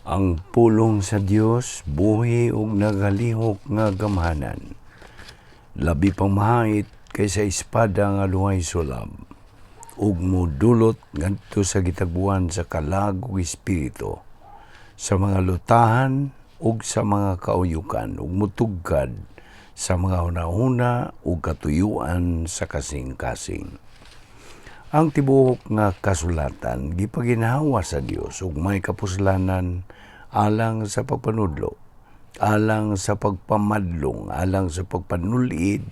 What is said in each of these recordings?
Ang pulong sa Dios buhi ug nagalihok nga gamhanan. Labi pang mahait kaysa espada nga duhay sulab ug modulot ngadto sa gitagbuan sa kalag ug espiritu, sa mga lutahan ug sa mga kauyukan, ug mutugkad sa mga hunahuna ug katuyuan sa kasing-kasing. Ang tibuok nga kasulatan gipaginhawa sa Dios ug may kapuslanan alang sa pagpanudlo, alang sa pagpamadlong, alang sa pagpanulid,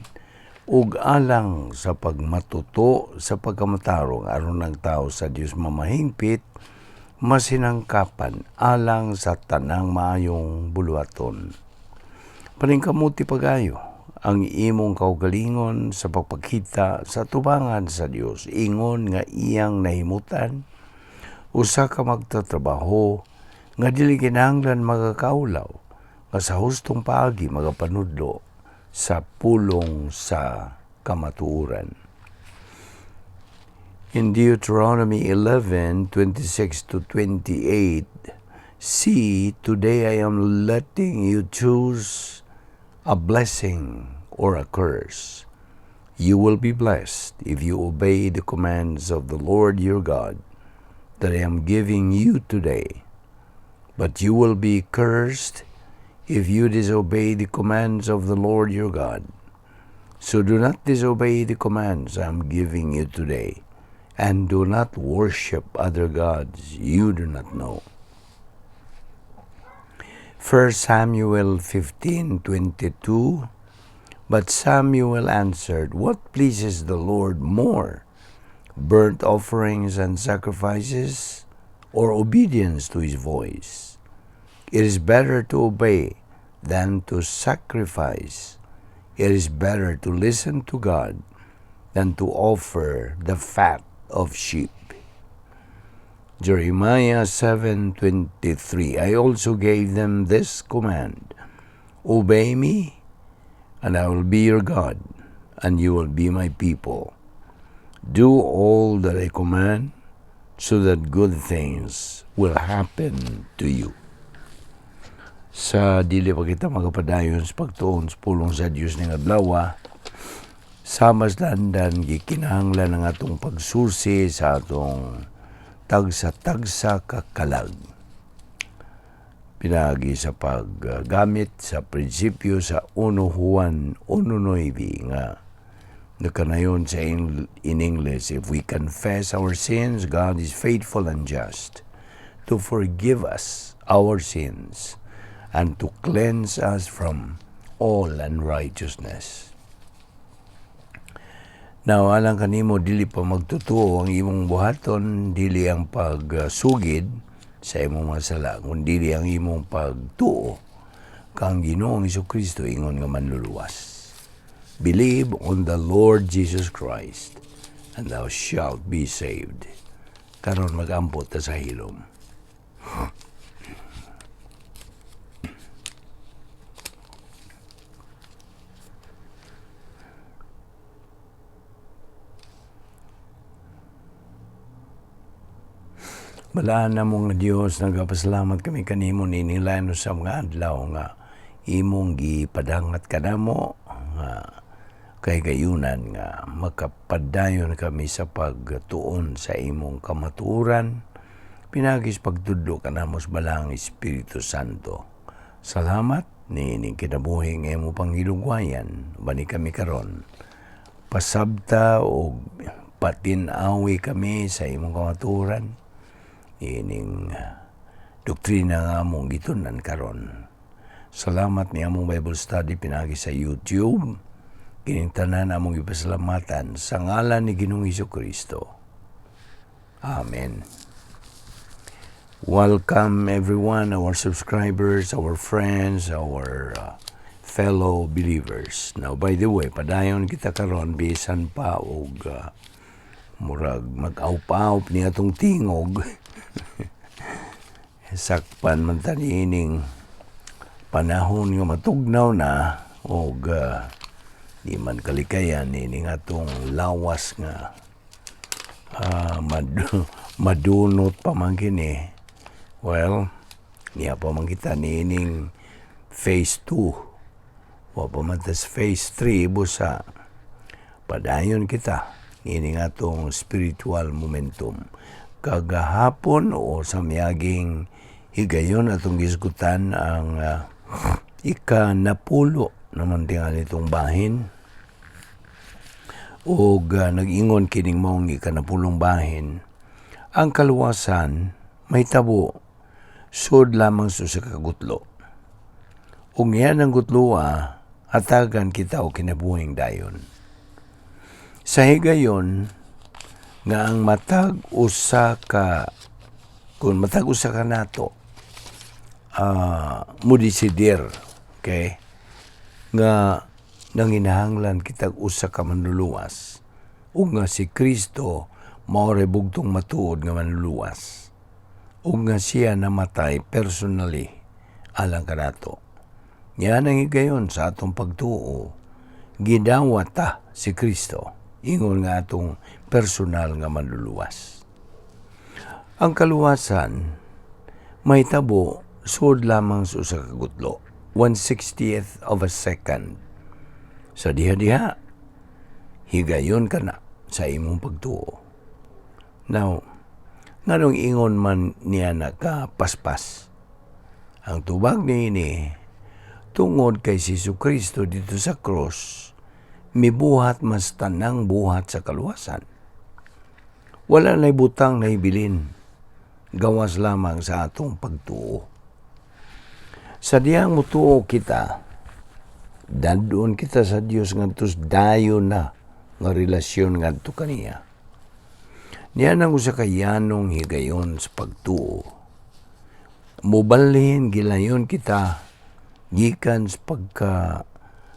ug alang sa pagmatuto sa pagkamatarong, aron ang tao sa Dios mamahingpit, masinangkapan alang sa tanang maayong buluhaton. Paningkamuti pagayo ang imong kaugalingon sa pagpakita sa tubangan sa Dios, ingon nga iyang nahimutan, usa ka magtatrabaho nga dili kinahanglan magakaulaw, nga sa hustong paagi magapanudlo sa pulong sa kamatuoran. In Deuteronomy 11:26 to 28, "See, today I am letting you choose a blessing or a curse. You will be blessed if you obey the commands of the Lord your God that I am giving you today. But you will be cursed if you disobey the commands of the Lord your God. So do not disobey the commands I am giving you today, and do not worship other gods you do not know." 1 Samuel 15:22. But Samuel answered, "What pleases the Lord more, burnt offerings and sacrifices, or obedience to his voice? It is better to obey than to sacrifice. It is better to listen to God than to offer the fat of sheep." Jeremiah 7:23. "I also gave them this command: Obey me, and I will be your God, and you will be my people. Do all that I command, so that good things will happen to you." Sa dili pa kita magapadayon sa pagtuon sa pulong sa Dios ning adlaw, sa mas dandan gikinahanglan ang atong pagsusi sa atong tagsa-tagsa ka kalag pinaagi sa paggamit sa prinsipyo sa 1 Juan 1:9 nga nakanayon sa in English, "If we confess our sins, God is faithful and just to forgive us our sins and to cleanse us from all unrighteousness." Now, alang kanimo dili pa magtutuo, ang imong buhaton dili ang pagsugid sa imong mga sala, kundi ang imong pagtuo kang Ginoong Kristo ingon nga manluluwas. Believe on the Lord Jesus Christ and thou shalt be saved. Karon mag-ampo ta sa hilom. Balaan namo nga Dios, nagapasalamat kami kanimo nining lain sa mga adlaw nga imong gipadangat kanamo nga kay gayunan nga makapadayon kami sa pagtuon sa imong kamatuoran pinaagi sa pagtudlo kanamo sa Balaang Espiritu Santo. Salamat niining kinabuhi nga imong panghilugwayan bani kami karon. Pasabta og patin-awi kami sa imong kamatuoran ining doktrina nga among gitun-an karon. Salamat ni among Bible study pinagi sa YouTube. Kining tanan among ipasalamatan sa ngalan ni Ginoong Kristo. Amen. Welcome everyone, our subscribers, our friends, our fellow believers. Now, by the way, padayon kita karon bisan pa og murag mag-awp-awp ni atong tingog. Sakpan man ta niining panahon nga matugnaw na og di man kalikayan niining atong lawas nga madunot pa man kini. Well, Niya pa man kita niining phase 2. Wa pa man tas phase 3, busa padayon kita niining atong spiritual momentum. Kagahapon o sa miaging higayon, atong gisgutan ang ika-10 naman tingali itong bahin ug nag-ingon kining maong ikanapulong bahin, ang kaluwasan mahitabo sud lamang sa usa ka gutlo. Ug yan ang gutloa, hatagan kita og kinabuhing dayon. Sa higayon nga ang matag usa ka kung matag usa ka nato mo desidir, okay, nga nanginahanglan kitag usa ka manluluwas ug nga si Kristo mao ray bugtong matuod nga manluluwas ug nga siya namatay personally alang kanato. Yan ang higayon sa atong pagtuo, gidawat ta si Kristo ingon nga atong personal nga manluluwas. Ang kaluwasan mahitabo sud lamang sa usa ka gutlo, 1/60th of a second. Sa diha-diha, higayon ka na sa imong pagtuo. Now, nganong ingon man niya nakapaspas? Ang tubag niini, tungod kay si Kristo dito sa cross, mibuhat mas tanang buhat sa kaluwasan. Wala na'y butang na ibilin, gawas lamang sa atong pagtuo. Sa diyang mutuo kita, dadon kita sa Dios ngadto dayon na nga relasyon ngadto kaniya. Niya nang usa ka yanong higayon sa pagtuo. Mubalhin gilayon kita gikan sa pagka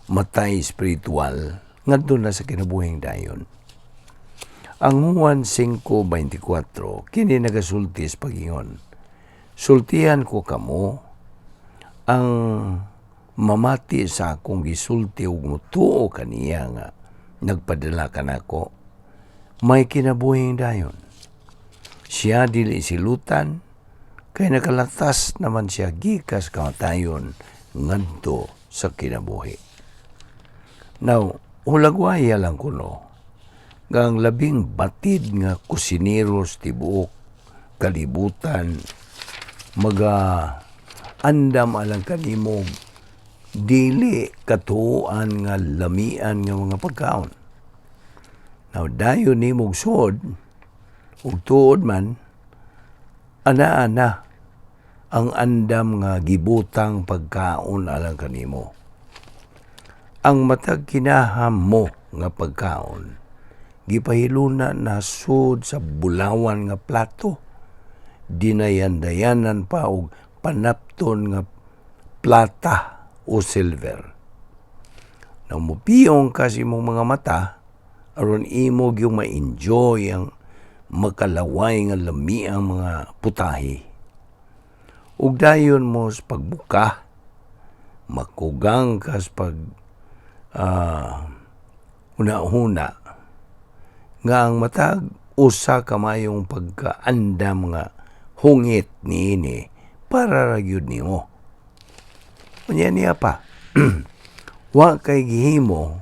matay spiritual ngadto na sa kinabuhing dayon. Ang Juan 5:24 kini nagasulti sa pagingon, "Sultihan ko kamo, ang mamati sa akong gisulti ug mutuo kaniya nga nagpadala kanako may kinabuhing dayon. Siya dili silutan kay nakalatas naman siya gikas kamatayon ngadto sa kinabuhi." Now, hulagwaya lang kuno nga ang labing batid nga kusineros tibuok kalibutan maga andam alang kanimo dili katuoan nga lamian nga mga pagkaon. Now, dayon nimog suod, ug tuod man, ana-ana ang andam nga gibutang pagkaon alang kanimo. Ang matag kinaham mo nga pagkaon, gipahiluna na sud sa bulawan nga plato, dinayandayanan pa og panapton nga plata o silver. Now, mupiyong ka sa imong mga mata, aron imo gyud ma-enjoy ang makalaway nga lami ang mga putahe. Ug dayon mo sa pagbuka, makugang ka sa pag huna-huna nga ang matag usa ka mayong pagkaandam nga hungit niini para ra gyud nimo. Unya niya pa, wa kay gihimo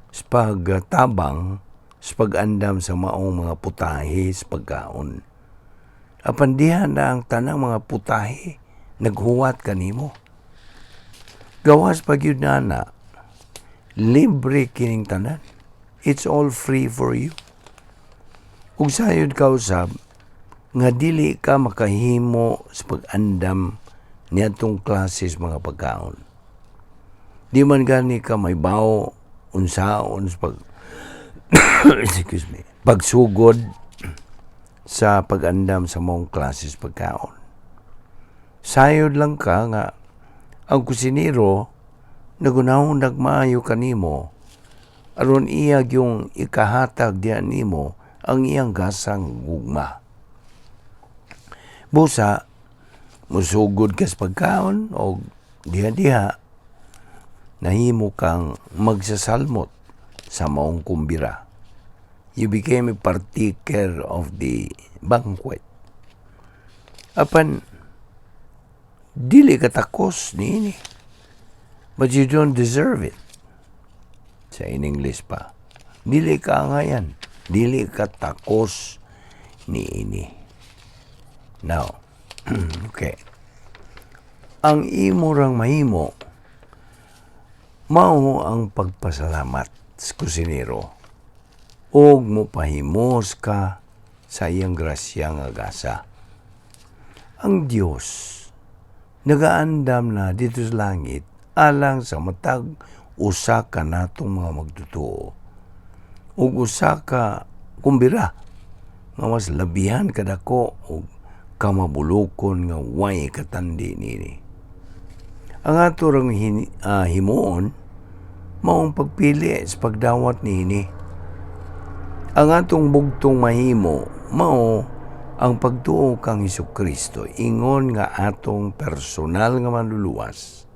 sa pagtabang sa pag-andam sa maong mga putahe sa pagkaon. Apan diha na ang tanang mga putahe naghuwat kanimo. Gawas pa gyud na na, libre kining tanan. It's all free for you. Ug sayod ka usab nga dili ka makahimo sa pag-andam niadtong klases mga pagkaon. Di man gani ka may bawo unsaon sa pag, excuse me, pagsugod sa pag-andam sa maong klases pagkaon. Sayod lang ka nga ang kusinero nagunahon nagmaayo kanimo aron iya yung ikahatag diyan nimo ang iyang gasang gugma. Busa, musugod ka sa pagkaon o diha-diha, nahimo kang magsasalmot sa maong kumbira. You became a partaker of the banquet. Apan, Dili ka takos niini. But you don't deserve it. Sa in English pa. Dili ka angayan. Dili ka takos niini. Now, okay. Ang imo rang mahimo, mao ang pagpasalamat sa kusinero og mopahimos ka sa iyang grasya nga gasa. Ang Dios nagaandam na didto sa langit alang sa matag usa ka natong mga magtotoo ug usa ka kumbira nga mas labihan kadako og kamabulokon nga way katandi niini. Ang ato rang himuon maong pagpili sa pagdawat niini. Ang atong bugtong mahimo mao ang pagtuo kang Hesus Kristo ingon nga atong personal nga manluluwas.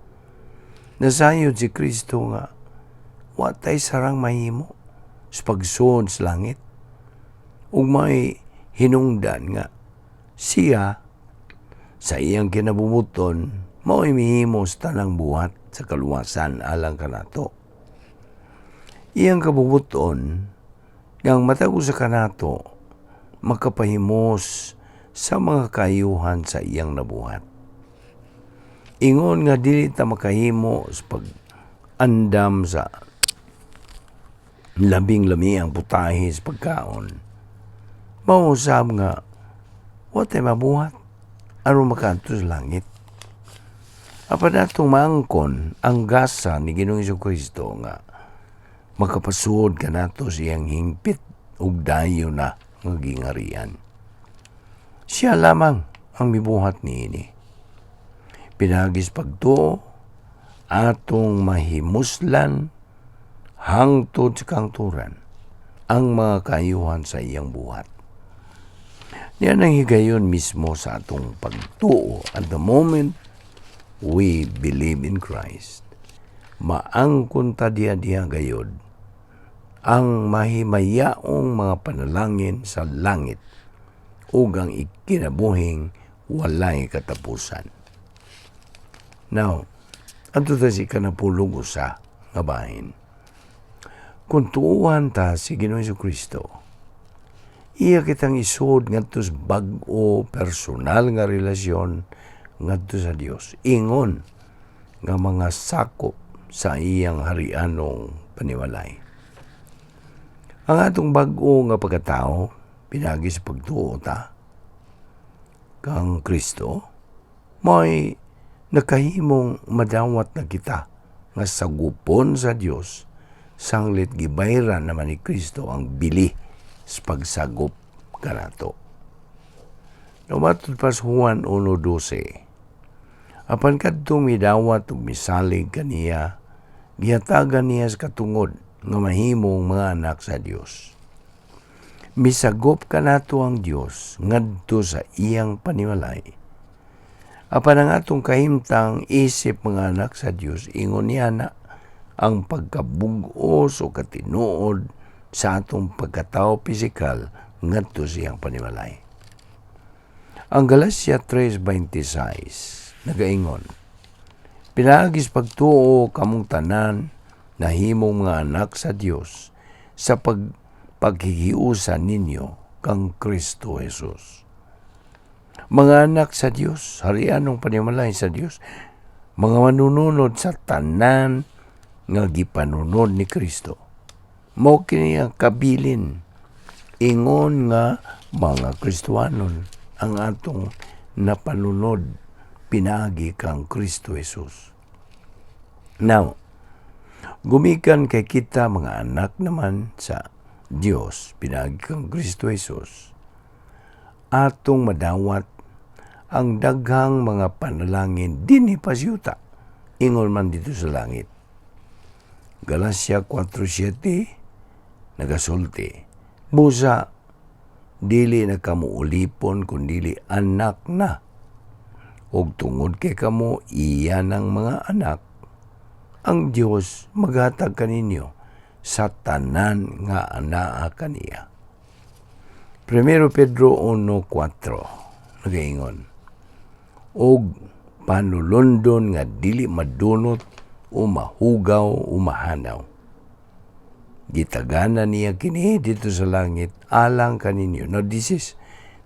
Nasayod si Kristo nga wa tay sarang mahimo sa pagsuod sa langit ug may hinungdan nga siya sa iyang kinabubuton mao'y mihimo sa tanang buhat sa kaluwasan alang kanato. Iyang kabubuton nga ang matag usa kanato makapahimos sa mga kaayuhan sa iyang nabuhat. Ingon nga dili ta makahimo sa pag-andam sa labing lami ang putahe sa pagkaon. Mao usab nga wa tay mabuhat aron makaadto sa langit. Apan atong maangkon ang gasa ni Ginoong Kristo nga makapasuod kanato sa iyang hingpit ug dayon na nga gingharian. Siya lamang ang mibuhat niini. Pinaagi sa pagtuo, atong mahimuslan hangtod sa kahangturan ang mga kaayuhan sa iyang buhat. Niya nang higayon mismo sa atong pagtuo, at the moment we believe in Christ, maangkon ta diha-diha gayod ang mahimayaong mga panalangin sa langit ug ang ikinabuhing walay katapusan. Now, adto ta sa ikanapulong usa nga bahin. Kung tuuhan ta si Ginoong Kristo, iya kitang isod ngadto sa bag-o personal nga relasyon ngadto sa Dios. Ingon nga mga sakop sa iyang harianong panimalay. Ang atong bag-o nga pagkatao pinaagi sa pagtuo ta kang Kristo, may nakahimong madawat na kita nga sagupon sa Dios sanglit gibayran naman ni Kristo ang bili sa pagsagop kanato. Matud pa sa Juan 1:12, apan kadtong midawat ug misalig kaniya, gihatagan niya sa katungod nga mahimong mga anak sa Dios. Misagop kanato ang Dios ngadto sa iyang panimalay. Apan ang atong kahimtang isip mga anak sa Dios, ingon niya na ang pagkabug-os o katinuod sa atong pagkatao pisikal ngadto sa iyang panimalay. Ang Galacia 3:26 nagaingon, "Pinaagi sa pagtuo kamong tanan nahimong mga anak sa Dios sa paghihiusa ninyo kang Kristo Jesus." Mga anak sa Dios, harianong panimalay sa Dios, mga manununod sa tanan nga gipanunod ni Kristo. Mao kini ang kabilin ingon nga mga Kristohanon ang atong napanunod pinaagi kang Kristo Jesus. Now, gumikan kay kita mga anak naman sa Dios pinaagi kang Kristo Jesus, atong madawat ang daghang mga panalangin dinhi pa sa yuta ingon man didto sa langit. Galacia 4:7 nagasulti, "Busa dili na kamo ulipon kundili anak na. Ug tungod kay kamo iya ng mga anak, ang Dios maghatag kaninyo sa tanan nga anaa kaniya." 1 Pedro 1:4 nagaingon, "Og Panulondon nga dili madunot o mahugaw o mahanaw. Gitagana niya kini didto sa langit alang kaninyo. Now this is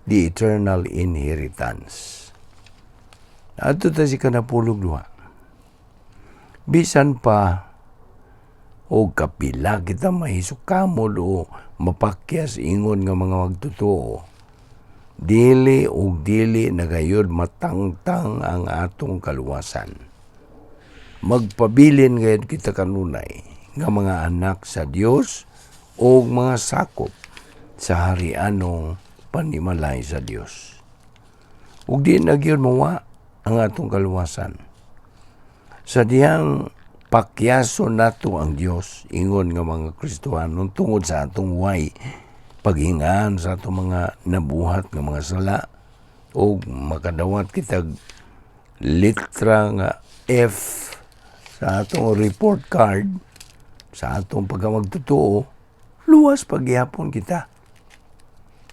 the eternal inheritance. Adto ta sa ikanapulog duha. Bisan pa o kapila kita mahisukamol o mapakyas ingon nga mga magtotoo, dili og dili na gayud matangtang ang atong kaluwasan. Magpabilin gayud kita kanunay nga mga anak sa Dios o mga sakop sa harianong panimalay sa Dios. Ug di na gyud mawa ang atong kaluwasan. Sa dihang pakyaso nato ang Dios ingon nga mga Kristohanon tungod sa atong way paghingaan sa atong mga nabuhat nga mga sala o makadawat kitag litra nga F sa atong report card sa atong pagkamagtotoo, luwas pa gihapon kita.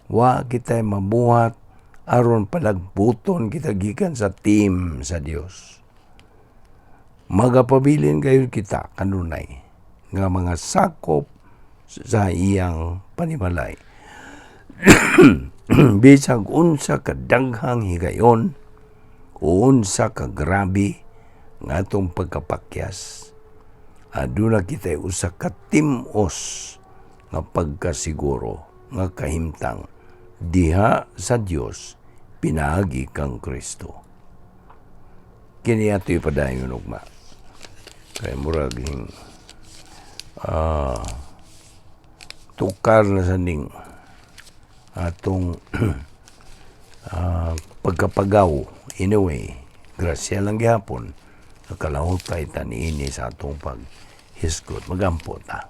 Wa kita mabuhat aron palagbuton kita gikan sa team sa Dios. Magapabilin gayud kita kanunay nga mga sakop sa iyang panimalay. Bisag unsa kadaghang higayon o unsa ka grabe nga atong pagkapakyas, aduna kita usa ka tim-os nga pagkasiguro nga kahimtang diha sa Dios pinaagi kang Kristo. Kini ato ipadayon ugma. Kay murag hing tukar na sa ning atong pagkapagaw. Anyway, grasya lang gihapon nakalahutay ta niini sa atong paghisgot. Magampo ta.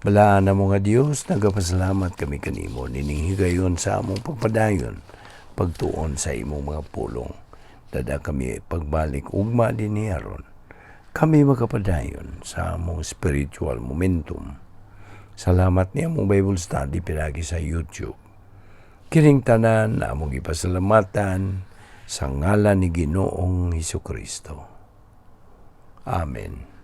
Balaan namo nga Dios, nagapasalamat kami kanimo nining higayon sa among pagpadayon, pagtuon sa imong mga pulong. Dada kami pagbalik ugma dinhi aron kami makapadayon sa among spiritual momentum. Salamat ni among Bible study pinagi sa YouTube. Kining tanan among gipasalamatan sa ngalan ni Ginoong Hesus Kristo. Amen.